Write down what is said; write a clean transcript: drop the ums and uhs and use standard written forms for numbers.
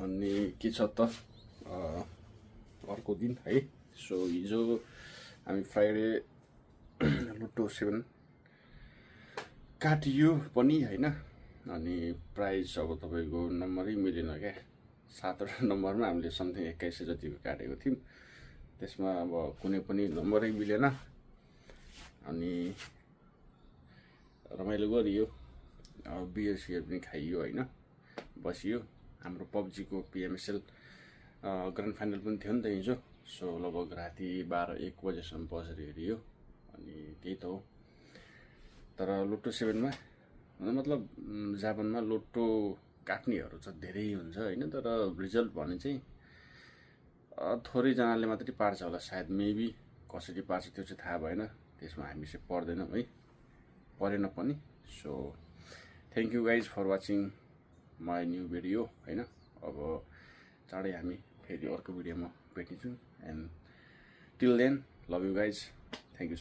अनि के छ त अर्को दिन है। सो हिजो हामी फ्राइडे लुटो 7 काटियो पनि हैन। अनि प्राइस अब तपाईको नम्बरै मिलेन क्या। 7वटा नम्बरमा हामीले समथिङ 2100 जतिको काटेको थियौँ। त्यसमा अब कुनै पनि नम्बरै मिलेन। अनि रमाइलो गरियो, बियर सियर पनि खाइयो हैन, बसियो। हाम्रो पब्जीको पिएमएसएल ग्रान्ड फाइनल पनि थियो नि त हिजो। सो लगभग राति 12-1 बजेसम्म बसेर हेरियो। अनि त्यही त हो। तर लुटो 7मा मतलब जापानमा लुटो काट्नेहरू चाहिँ धेरै हुन्छ हैन। तर रिजल्ट भने चाहिँ थोरै जनाले मात्रै पार्छ होला सायद, मेबी कसरी पार्छ त्यो चाहिँ थाहा भएन। त्यसमा हामी चाहिँ पर्दैनौँ है, परेन पनि। So thank you guys for watching my new video हैन। अब चाँडै हामी फेरि अर्को भिडियोमा भेट्नेछौँ। And till then love you guys, thank you.